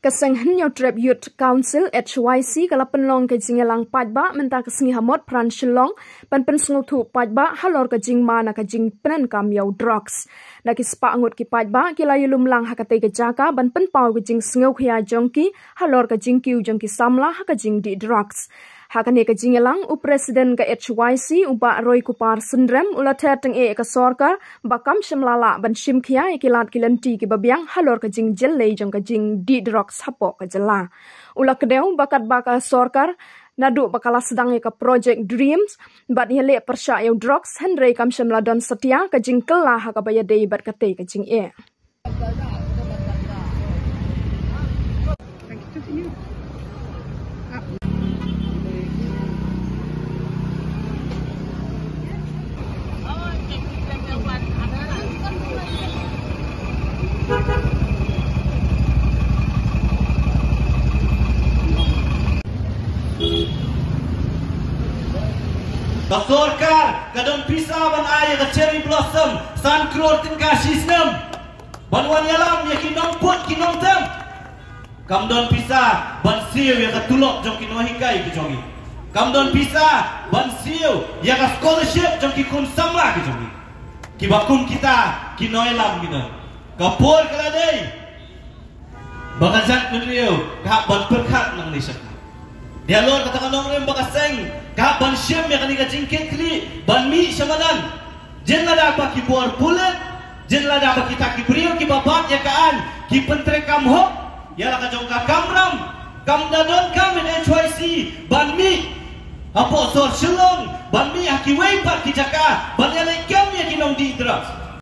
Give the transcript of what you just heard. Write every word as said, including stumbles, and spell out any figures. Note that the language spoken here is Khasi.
Ka seng Hynñiewtrep Youth Council, H Y C, ka la pynlong ka jingïalang paidbah mynta ka sngi ha Motphran, Shillong, ban pynsngewthuh paidbah halor ka jingma na ka jingpyndonkam ïa u drugs. Da ki spah ngut ki paidbah ki la ïalum lang ha katei ka jaka ban pynpaw ka jingsngewkhia jong ki halor ka jingkiew jong ki samla ha ka jingdih drugs. Ha kane ka jingïalang, u President ka H Y C, u Bah Roykupar Syndrem, u la ther tyngeh ïa ka sorkar ba kam shym la lah ban shim khia ïa ki lad ki lynti kiba biang halor ka jingjyllei jong ka jingdih drugs hapoh ka jylla. U la kdew ba katba ka sorkar naduh ba ka la sdang ïa ka Project Dreams bad ïaleh pyrshah ïa u drugs, hynrei kam shym la don satia ka jingkylla ha kaba ïadei bad katei ka jingeh. Ka sorkar ka don pisa ban ai ïa ka Cherry Blossom san klur tyngka shi snem ban wan ïalam ïa ki nongput ki nongtem. Kam don pisa ban siew ïa ka tulop jong ki nonghikai ki jong ngi. Kam don pisa ban siew ïa ka scholarship jong ki khun samla ki jong ngi. Kiba kum kita ki nongïalam ki don. Ka por ka la dei ba ka jaitbynriew ka hap ban pyrkhat nangne shakhmat. Ïa lor kata ka nongrim ba ka seng ka hap ban shim ïa kane ka jingkitkhlieh ban mih sha madan. Jin lada ba ki bor pulit, jin lada ba kita ki briew kiba bat ïa ka aiñ ki pyntreikam hok ïa la ka jong ka kamram, kam da donkam ïa ka H Y C ban mih hapoh sor Shillong, ban mih ha kiwei pat ki jaka ban ïaleh kem ïa ki nongdih drugs.